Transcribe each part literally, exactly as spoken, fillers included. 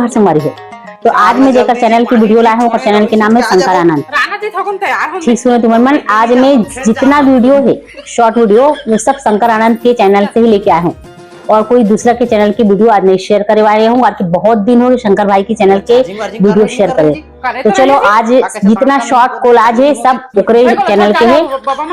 हर संगवारी हो। तो आज मैं जेकर चैनल की वीडियो लाए हूँ, ओकर चैनल के नाम है शंकर आनंद। राना जी, थोकन तैयार हो। ठीक सुनो तुमन मन, आज मैं जितना वीडियो है, शॉर्ट वीडियो, वो सब शंकर आनंद के चैनल से ही लेके आए हूँ। और कोई दूसरा के चैनल की वीडियो आज नहीं शेयर करे वाले हूँ, क्योंकि बहुत दिन हो गए शंकर भाई के चैनल के वीडियो शेयर करे। तो चलो, आज जितना शॉर्ट कोलाज है, सब ओकरे चैनल के है।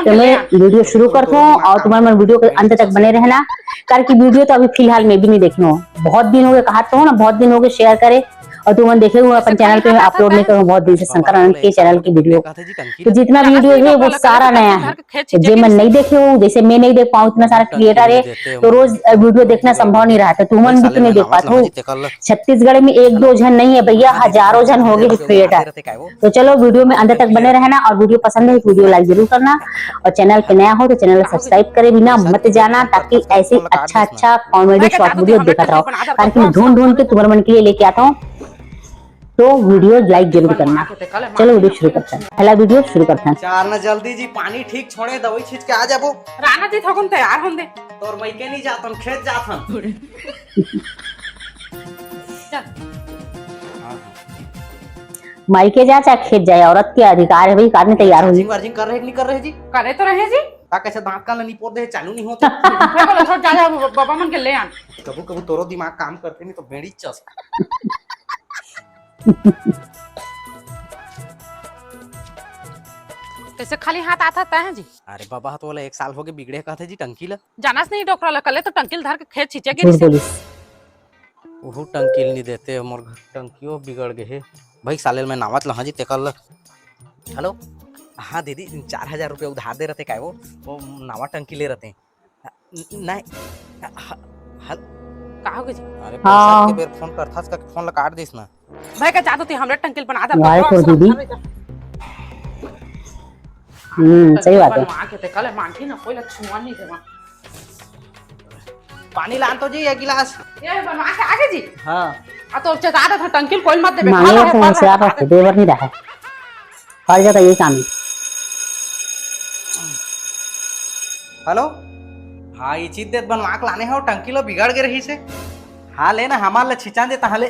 तो मैं वीडियो शुरू करता हूँ और तुमन मन वीडियो के अंत तक बने रहना, क्योंकि वीडियो तो अभी फिलहाल मैं भी नहीं देखे हूँ, बहुत दिन हो गए, कहा तो हूँ ना, बहुत दिन हो गए शेयर करे, और तुमन देखे हुए अपन चैनल पे अपलोड नहीं करूँ बहुत दिन से शंकर आनंद के चैनल की वीडियो। तो जितना भी वीडियो है, वो सारा नया है। तो जे मन नहीं देखे हो, जैसे मैं नहीं देख पाऊँ, इतना सारा क्रिएटर है, तो रोज वीडियो देखना संभव नहीं रहा, तो तुमन भी तो नहीं देख पाते हो। छत्तीसगढ़ में एक दो झन नहीं है भैया, हजारों झन हो गए क्रिएटर। तो चलो, वीडियो में अंत तक बने रहना, और वीडियो पसंद है तो वीडियो लाइक जरूर करना, और चैनल पे नया हो तो चैनल सब्सक्राइब करे बिना मत जाना, ताकि ऐसे अच्छा अच्छा कॉमेडी शॉर्ट वीडियो देखत रहो, ताकि मैं ढूंढ ढूंढ के तुम्हारे मन के लिए लेके आता हूँ। तो वीडियो लाइक जरूर करना। चलो, वीडियो शुरू करते हैं, पहला वीडियो शुरू करते हैं। चार ना जल्दी जी, पानी ठीक छोड़े, दवाई छींच के आ जाबो। राना जी, थोकन तैयार होन दे। तोर मइके नहीं जातन, खेत जातन। चल। मायके जा चाहे खेत जाए, औरत के अधिकार है भाई, काहे नहीं तैयार होई। चार्जिंग वार्जिंग कर रहे कि नहीं कर रहे जी? करे तो रहे जी। ता कैसे दांत कान ला निपोर दे, चालू नहीं होते। बोलो, छोड़, जा, जा, बाबा मन के ले आन। कभू कभू तोरो दिमाग काम करते नहीं तो बेड़ी चस। कैसे खाली हाथ आता है जी? अरे बाबा, तो बोला एक साल हो गए बिगड़े कहते जी टंकी ला। जानास नहीं डोकरा ला, कले तो टंकी ला धर के खेत छिंचे गिरी से। ओहू टंकी ल नी देते, मोर घर टंकियो बिगड़ गे हे। भाई साले ल मैं नावत लहां जी तेकर ल। हेलो, हाँ दीदी, चार हजार रुपया उधार दे रहते काय वो, वो नावा टंकी ले रहते। न-, नहीं, ह-, हल-, का हो गए जी? अरे पैसा के बेर फोन करथस का फोन ल काट दिस ना। भाई का जादू ते हमरे टंकी ल बना दे। भाई को दीदी। हम्म, सही बात है। बनवा के ते कल मांगी ना, कोई ल छुआ नहीं देवा। पानी लान तो जी, एक गिलास। ये बनवा के आगे जी। हाँ। आ तो चेता दे, टंकी ल कोई मत देबे। मांगे तो होशियार रखे, देवर नहीं रहे। हर जगह यही काम है। हेलो, हाँ, ये चीज देत बनवा के लाने हो, टंकी लो बिगड़ गए रही से। हाँ, ले ना, हमार ले छिचा दे, तहाँ ले।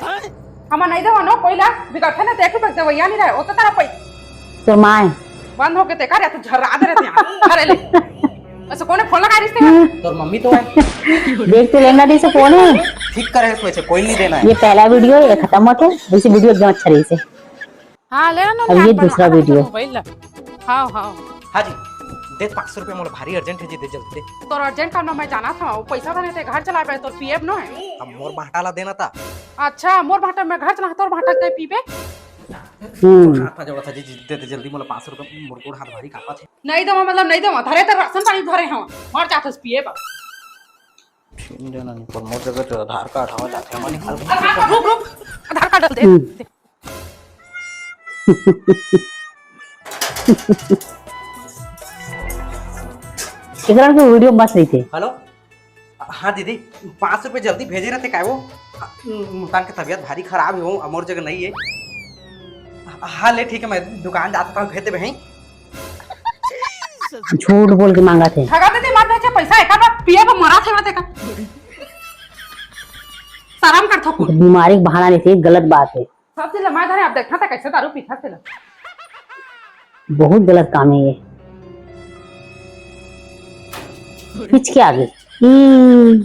हम नहीं देवा नो, कोई ला बिगड़ते ना, देख तक देवैया नहीं रहे, वो तो तारा पै। तोर माय। बंद होके देखा रे, तू झर्रा दे रहते हैं। अरे ले। ऐसे कोने फोन लगा रिश्ते हैं? तोर मम्मी तो है। देख तो लेंगा, जैसे कौन है? ठीक करे तो ऐसे कोई नहीं देना है। ये पहला वीडियो है, ये खत्म होते, दूसरी वीडियो एकदम अच्छा रही से। हाँ, ले ना, अब ये दूसरा वीडियो। मोबाइल ला। हाँ, हाँ। हाँ जी, दे पाँच सौ रुपया, मोला भारी अर्जेंट है जी, दे जल्दी दे। तोर अर्जेंट काम ना मैं जाना था, वो पैसा बने ते घर चलाबे, तोर पीएफ नो है। अब मोर बांटा ला देना था। अच्छा, मोर बांटा मैं घर चला, तोर बांटा ते पीबे। हम्म। हाथ जोड़ा था जी, जी, दे दे जल्दी, मोला पाँच सौ रुपया, मोर गोड़ हाथ भारी कांपत है। नहीं देवा, मतलब नहीं देवा, धरे ते राशन पानी धरे हम, मर जात हस पीएफ। छीन देना नहीं, पर मोर जगह तो आधार कार्ड हवा जाते, हम निकाल। आधार कार्ड, रुक, रुक, आधार कार्ड दे। हम्म। एकरा के वीडियो मस्त रहिथे। हेलो, हाँ दीदी, पाँच सौ रुपये जल्दी भेजे रहते काय वो? मुल्तान के तबीयत भारी खराब है, वो अमर जगह नहीं है। हाँ ले ठीक है, मैं दुकान जाता हूँ, भेज देबे हैं। झूठ बोल के मांगा थे। ठगा दीदी मत भेजे पैसा, एक बार पिए पर मरा थे मत का। शर्म कर थको। बीमारी के बहाना नहीं थे, गलत बात है। सब चीज लमाए धरे, आप देखना था कैसे दारू पीता थे। बहुत गलत काम है ये। पीछ के आगे। हम्म।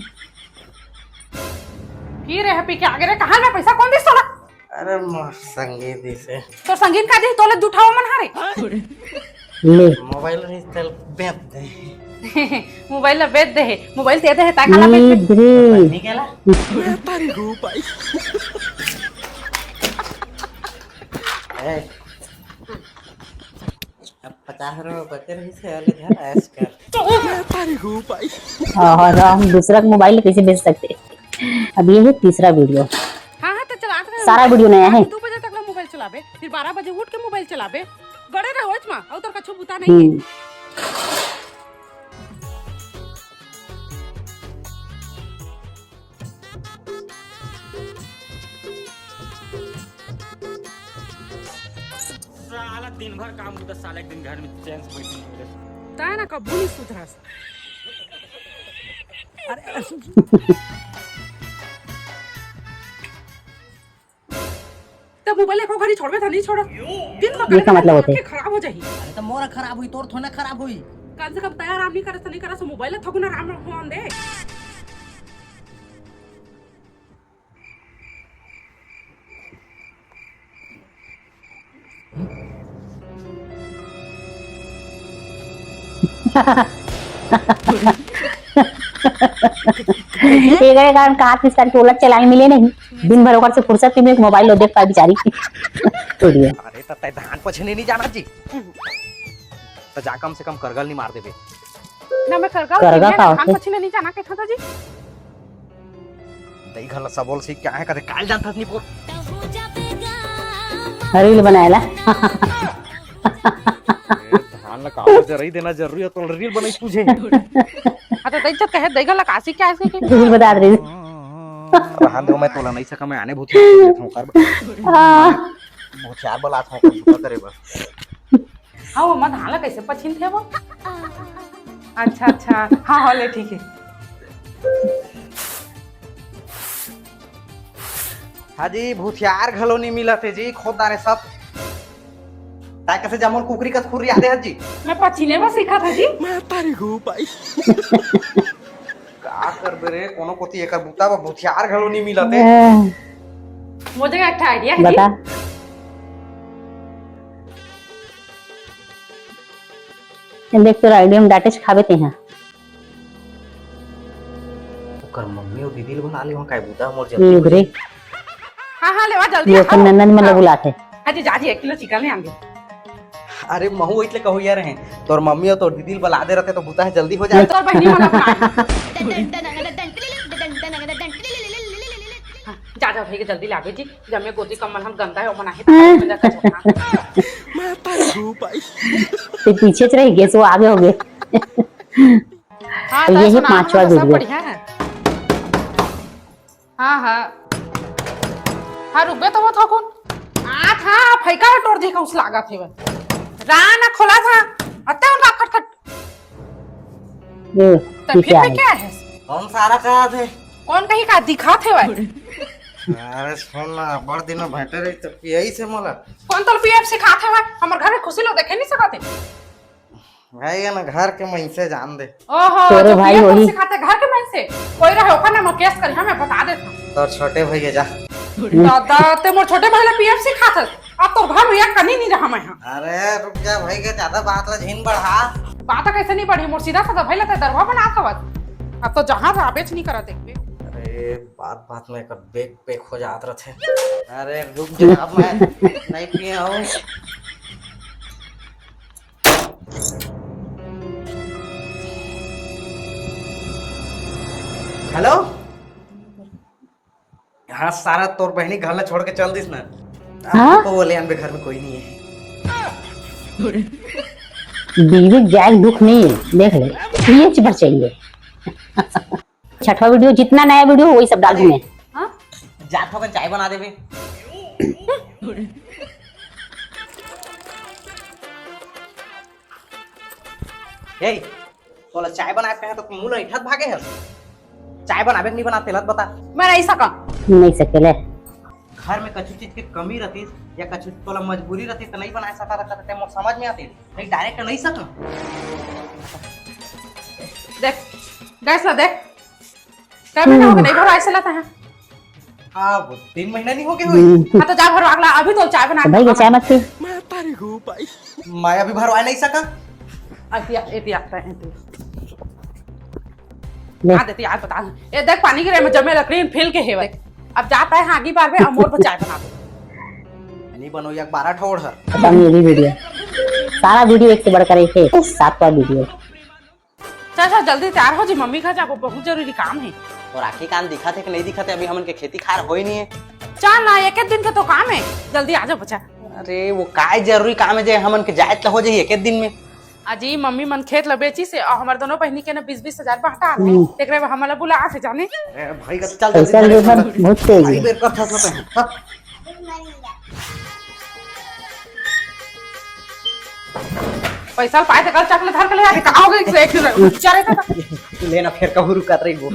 फिर है पी के आगे रे, कहाँ में पैसा कौन दिस तोला? अरे मोर संगी दिस हे। तो संगीन का दिस तोले दुठावा मन हरे? ले। मोबाइल रहिस तेल बेच दे। मोबाइल ला बेच दे हे। मोबाइल दे दे हे, ताका ला बेच दे। इधरे। नहीं केला? मैं तारी रू भाई। ए। अब पचास रुपये बचे रहिस हे, ले धर ऐश कर। मैं तारी रू भाई। और हम दूसरा मोबाइल कैसे बेच सकते हैं? अब ये है तीसरा वीडियो। हाँ, हाँ, तो चलात रहे सारा मोबाइल। वीडियो नया है। दो बजे तक ला मोबाइल चलाबे, फिर बारह बजे उठ के मोबाइल चलाबे। गड़े रहो इसमा, और तोर कछु बुता नहीं है। हम्म। साला दिन भर काम करता, साला एक दिन घर में चैन से बैठ नहीं सकता। ताय ना कबू नहीं सुधरस। अरे, अरे, सुन, सुन। मोबाइल एको घड़ी छोड़बे त नहीं छोड़। दिन भर ये का मतलब होथे? आँखें खराब हो जाही। अरे त मोर खराब हुई, तोर थोड़ा खराब हुई। कम से कम तैयार आराम नहीं करे, नहीं करे, सो मोबाइल थोकन आराम होन दे। एकरे कारण कहा कि इसका टोला चलाए मिले नहीं। दिन भर ओकर से फुर्सत नहीं मिले, मोबाइल लो देख पाए बेचारी। छोड़िए। अरे त तै धान पछने नहीं जाना जी। त जा कम से कम करगल नहीं मार देबे। ना मैं करगा करगा उठिया, का ना धान होथे? पछिने नहीं जाना कहता था जी। दई घर ला सबोल सीख के आए कदे काल जानत हस नहीं बोल। रील बनाएला। ए, धान ला काबर जरई देना जरूरी है, तो रील बनाई तुझे। हाँ, तो दई जब कहे दई घर ला कासी क्या है इसके? रील बता रही। रहन दो, मैं तोला नहीं सका, मैं आने भूत कर। हाँ। भूतियार बला था, कुछ करे बस। हाँ, वो धान ला कैसे पछिन थे वो? अच्छा, अच्छा। हाँ, हाँ, ले, ठीक है। हाँ जी, भूतियार घलो नहीं मिलत हे जी, खोद डारे सब। ताय कैसे जमोल कुकरी कस खुर्रिया दे हस जी। मैं पछिने बर सीखा था जी। मैं तारी गो भाई। का करबे रे, कोनो कोती एकर बूता बर भूतियार घलो नहीं मिलत हे। हाँ। मोर जगह अच्छा आइडिया है बता। जी। देख, तोर आइडिया में डांटे खाबे तेहा। ओकर मम्मी अउ दीदी ल बना ले, वहाँ काय बूता मोर ये जल्दी हो उधरे। जाए। हाँ, हाँ, लेवा जल्दी ये ओकर आओ। नंदन मन ल हाँ। बुलाथे। हाँ जी, जा जी, एक किलो चिकन ले आन दे। अरे, महू इतले कहू यार हैं, तोर मम्मी अउ तोर दीदी ल बला दे रहते तो बूता है जल्दी हो जाए। तोर बहिनी मन ल बना। हाँ, जा, जा, भैया, जल्दी लागे जी, जमे गोदी कम मन हम गंदा है, ओमन आहे, हाँ। तो जाता छोड़ना। मैं तारी गो भाई। ते पीछे च रह गे, सो आगे हो गे। हाँ, ये तो ही सुना, पांचवा हम सब वीडियो। बढ़िया है। हाँ, हाँ। हाँ, रुकबे तो वो थोकुन। आ था, फैका टोर दी का उस लागत है वो। रान खोला था। अत्ते उनका खटखट। ये तो फिर क्या भी है? क्या है? कौन सारा कहा थे? कौन कहीं का दिखा थे भाई? अरे सुन ना, बड़ दिन में बैठे रही तो यही से मोला। कौन तो पीएफ सिखाथे भाई? हमर घर में खुशी लोग देखे नहीं सकते। भाई, ये ना घर के मनसे जान दे। ओहो, तोरे जो भाई पीएफ होही। सिखाथे घर के मनसे। कोई रहे ओकर नाम केस करी, हमें बता देता। तोर छोटे भाई के जा। दादा, ते मोर छोटे भाई ला पीएफ सिखाथस। अब तोर घर में एक कनी नहीं रहा मैं हाँ। अरे रुक जा भाई, के ज्यादा बात ला झिन बढ़ा। बात कैसे नहीं बढ़ी? मोर सीधा साधा भाई ला ते दरवा बना कवत। अब तो जहाँ रहा बेच नहीं करा देखबे। अरे बात बात में कर बेक बेक हो जात रहथे। अरे रुक जा, अब मैं नहीं पिए हूँ। हेलो। हाँ, सारा तोर बहनी घर ला छोड़ के चल दिस ना। हाँ? तो बोले अनबे घर में कोई नहीं है। बीवी जाए दुख नहीं है, देख ले, ये चीज चाहिए। छठवा वीडियो, जितना नया वीडियो वही सब डालूं मैं। हाँ? जात हो चाय बना देबे। ए, तोला चाय बनाए कहे तो मुंह ल ऐठत भागे हस। चाय बनाबे के नहीं बनाते लत बता। मैं नहीं सका। नहीं सकेले। घर में कछु चीज के कमी रहती या कछु तोला मजबूरी रहती तो नहीं बनाए सकता रहता ते मोर समझ में आती। नहीं डायरेक्ट नहीं सका। देख, गैस ला देख। कब ना होगे, नहीं भरवाए से लाता है। हाँ, वो तीन महीना नहीं हो गए हुई। हाँ, तो जा भरवा ला, अभी तो चाय बना तो भाई, ये चाय मत पी। मैं तारी गो भाई। मैं अभी भरवा नहीं सका। अति, अति आता है, अति। ले। आ देती, आज बता। ए, देख, पानी गिरे में जमे लकड़ी में फैल के हेवत। अब जाता है, हाँ, आगी बार में अमोर पर चाय बना दो। नहीं बनो, एक बारह ठोड़ है। खत्म ये भी वीडियो। सारा वीडियो एक से बढ़कर एक है। सातवां वीडियो। चल, चल, जल्दी तैयार हो जी, मम्मी घर जाबो, बहुत जरूरी काम है। और आखिर काम दिखत है कि नहीं दिखत है? अभी हमन के खेती खार होई नहीं है। चल ना, एक एक दिन के तो काम है, जल्दी आ जाओ बच्चा। अरे, वो काय जरूरी काम है जे हमन के जाए तो हो जाई एक एक दिन में? अजी, मम्मी मन खेत ल बेची से और हमारे दोनों बहनी के ना बीस बीस हजार बहटा है। हम्म। तेकरे बाद हमला बुला से जाने। अरे भाई, चल, चल, पैसा जल्दी, लेकर जल्दी। बहुत तेज है। अरे, बेर कर था, था, था। पैसा पाए तो कल चॉकलेट धर के ले आके कहा हो गई, एक दिन चले था। लेना फिर कहूँ रुका रही वो।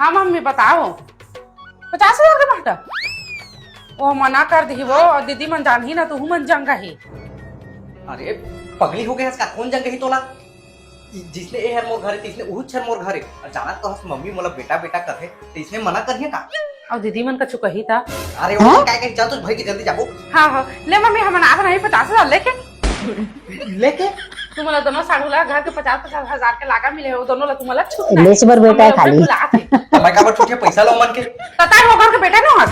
हाँ मम्मी, बताओ। पचास हजार के बांटा? वो मना कर दिही वो, अउ दीदी मन जानही ना, तुहू मन जंग ही। अरे, पगली हो गे हस का? कोन जंग ही तोला? इ-, जिसने ए हर मोर घर हे, तिसने उहू छर मोर घर हे। अउ जानत तो हस, मम्मी मोला बेटा बेटा कथे, त इसने मना करिहे का? अउ दीदी मन कछु कही ता? अरे, वो काय कही, चल तो भाई के जल्दी जाबो। हाँ, हाँ, ले मम्मी, हमन आत रही पचास हजार लेके। लेके? तुमन ला दोनों साढ़ू ला घर के पचास पचास हजार के लागा मिले हे, वो दोनों ला तुमन ला छूट लेच बर बेटा है खाली। बुलात हे। त मैं काबर छूटिया पैसा लो मन के? त तार वो घर के बेटा नो हस।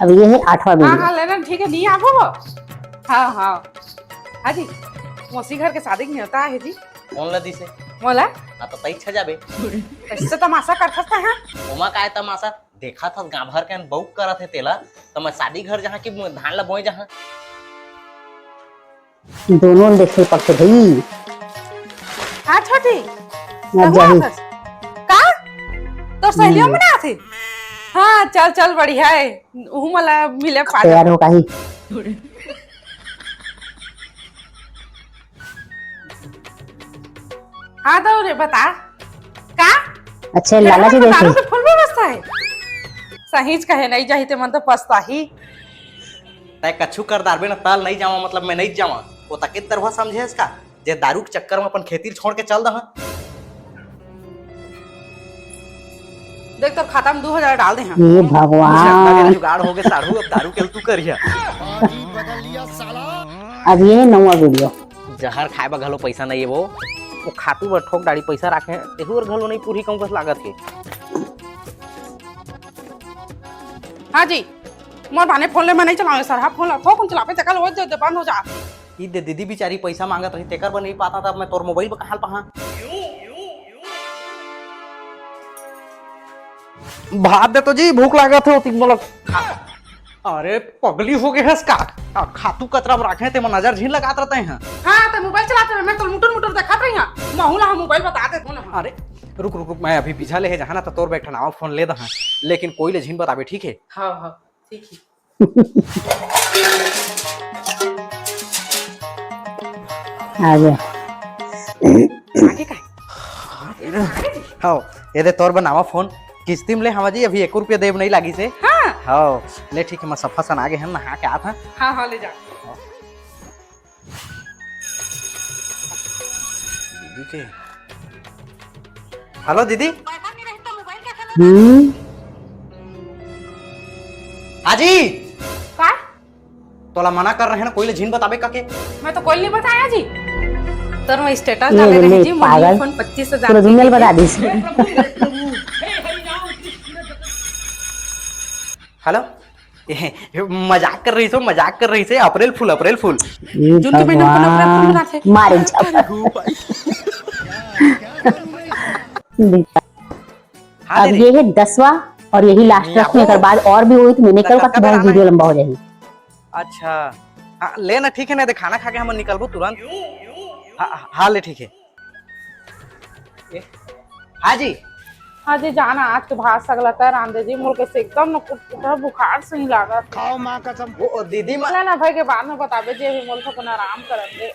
अब ये है आठवां हाँ, वीडियो। हाँ, लेना ठीक है, नहीं आबो वो। हाँ, हाँ। हाँ जी, मौसी घर के शादी के न्योता हे जी। कौन ला दिसे? मोला? हाँ, तो तई छा जाबे। ऐसे तमाशा करथस त हाँ। ओमा काय तमाशा? देखत हस गांव भर के अन बउक करत हे तेला, त मैं शादी घर जहां कि धान ला बोए जहां। दोनों देखे पड़थे भाई। हाँ छोटी, अब तहु जाही। आथस? का? तोर सहेलियों हम्म। मन आथे? हाँ, चल चल, बढ़िया हे। उहू मन ला मिले पाए। तैयार हो काही। हाँ तो रे बता का? अच्छा, तेरे लालच मन में देखे। दारू के फुल व्यवस्था हे। सहीच कहे, नहीं जाही ते मन तो पछताही। तै कछु कर डारबे न, तल नहीं जावा, मतलब मैं नहीं जावा। वो तके दरवा समझे इसका, जे दारू के चक्कर में अपन खेती छोड़ के चल दहा। देख, तोर खाता में दू हजार डाल दे हैं। हे भगवान। जुगाड़ हो गे साढ़ू, अब दारू के तू करिया। अब ये नवा वीडियो। जहर खाए बर घलो पैसा नहीं है वो, वो खातू बर ठोक डाड़ी पैसा राखे हैं, तेहू बर घलो नहीं पूरी कहूँ कस लागत हे। हाँ जी, मोर भाने फोन ले मैं नहीं चलावे सर, हाँ फोन ला थोकुन चलावे चकल हो जो बंद हो जा। ई दे दीदी बिचारी पैसा मांगत रही, तेकर बर नहीं पाता, तब मैं तोर मोबाइल पर कहाँ पाहा? भात दे तो जी, भूख लागत हे, ओती मोला। अरे पगली हो गे हस का? आ, खातू कचरा में राखे ते मन नजर झिन लगात रहते हैं। हाँ, तो मोबाइल चलाते रहे, मैं तो मुटुर मुटुर देखत रही हाँ। महू ला हम मोबाइल बता दे दो ना। अरे रुक रुक रुक, मैं अभी बिछा ले हे जहाँ ना तो तोर बैठा नावा फोन ले दहा, लेकिन कोई ले झिन बताबे, ठीक है? हाँ हाँ, ठीक है। आ गया। आगे का? हाँ, ये दे तोर बनावा फोन। किस्ती में ले हवा जी, अभी एक रुपया देब नहीं लागी से। हाँ। हाँ, ले ठीक है, मैं सफा सन आगे हम नहा के आत हाँ। हाँ, हाँ, ले जा। दीदी के। हेलो दीदी। हम्म। हाँ जी। का? तोला मना कर रहे ना, कोई ले झिन बताबे काके। मैं तो कोई नहीं बताया जी। तर मैं स्टेटस ये डाले ले रहे जी, पागल। मोर फोन पच्चीस हजार पूरा दुनिया के बता दीस। हेलो, मजाक कर रही सो, मजाक कर रही से। अप्रैल फूल, अप्रैल फूल। ये जून के महीना में कोनो अप्रैल फूल भगवान। मनाथे। मारे झापड़। हाँ अब दीदी। ये है दसवाँ और यही लास्ट रखने के बाद और भी हुई तो मैंने कल का बहुत वीडियो लंबा हो जाएगी। अच्छा, हाँ, ले ना, ठीक है ना, दे खाना खा के हम निकलबो तुरंत। हाँ, हाँ, ले, ठीक है। ए, हाँ जी। हाँ जी, जाना आज तो भात सगला तर आंदे जी, मोर कैसे एकदम न कुट-, कुट-, बुखार से ही लागत। खाओ माँ कसम। वो दीदी माँ। ना, ना, भाई के बाद में बताबे जी, अभी मोर थोकन आराम करन दे।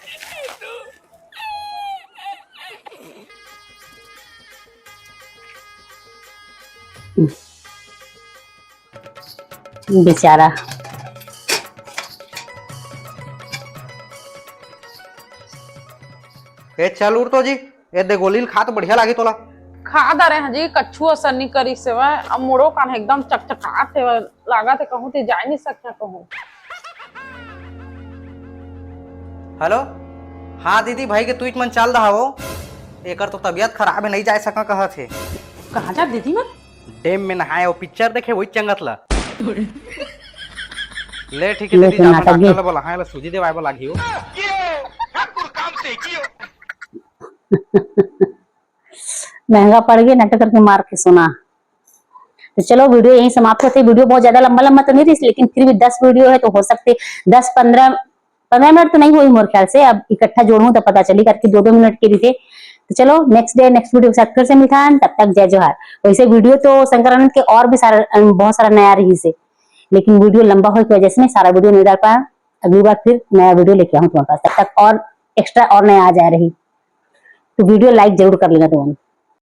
बेचारा। ए, चल उठ तो जी। ए दे गोली ल खा तो बढ़िया लागी तोला। खा डारे हं जी, कछु असर नहीं करी से वह। अब मोरो कान एकदम चकचकात हे, लागत हे कहूँ ते जाय नहीं सकता कहूँ। हेलो, हाँ दीदी, भाई के तुइत मन चल दहा वो। एकर तो तबीयत खराब है, नहीं जाय सका कहत हे। कहाँ जा दीदी मन? डैम में नहाए, वो पिक्चर देखे, वही चंगत ला। ले ठीक है दीदी, जा मैं डॉक्टर ला बोला, हाँ, ला सूजी देवाए बोला घियो। महंगा पड़ गया, नाटक करके मार के सुना। तो चलो, वीडियो यहीं समाप्त होते। वीडियो बहुत ज्यादा लंबा लंबा तो नहीं रही, लेकिन फिर भी दस वीडियो है, तो हो सकते दस पंद्रह, पंद्रह मिनट तो नहीं हुई मोर ख्याल से। अब इकट्ठा जोड़ूं तो पता चली, करके दो दो मिनट के रहिथे। तो चलो, नेक्स्ट डे नेक्स्ट वीडियो के साथ फिर से मिलता है। तब तक जय जोहार। वैसे वीडियो तो शंकर आनंद के और भी सारा, अम, बहुत सारा नया रही से, लेकिन वीडियो लंबा होने की वजह से मैं सारा वीडियो नहीं डाल पाया। अगली बार फिर नया वीडियो लेके आऊँ तुम्हारे पास, तब तक और एक्स्ट्रा और नया आ जा रही। तो वीडियो लाइक जरूर कर लेना तुम।